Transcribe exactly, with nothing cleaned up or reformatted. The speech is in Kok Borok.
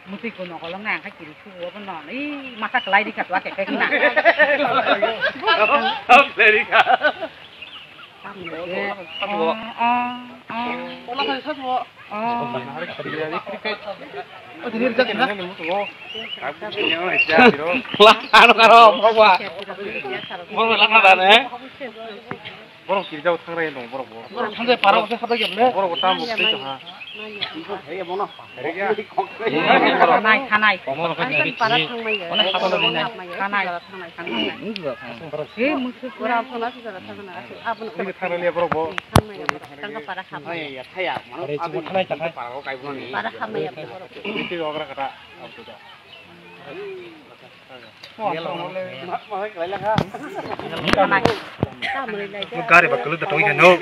Mutui ko nokolong na angka kiri sugo bo non. Ih, masa kelai di katwa keke kena. Kelai di ka. Oh, oh, oh. Ola khai sabo. Oh. Lah, anu karo, apa? Mau belak na dane? Borok kirjao thangrai dong borok bo. Borok thangrai para usa khabai gable. Borok bo tam bo tei ha. Khanai, khanai. Para thangmai ya. Khanai. He musu pura thona sujara thangna. Abun thangrai le borok bo. Tangka para khamai. Thaya, mano. Para khamai ya borok. Iti ogra kata. Gari bakulu da tong no.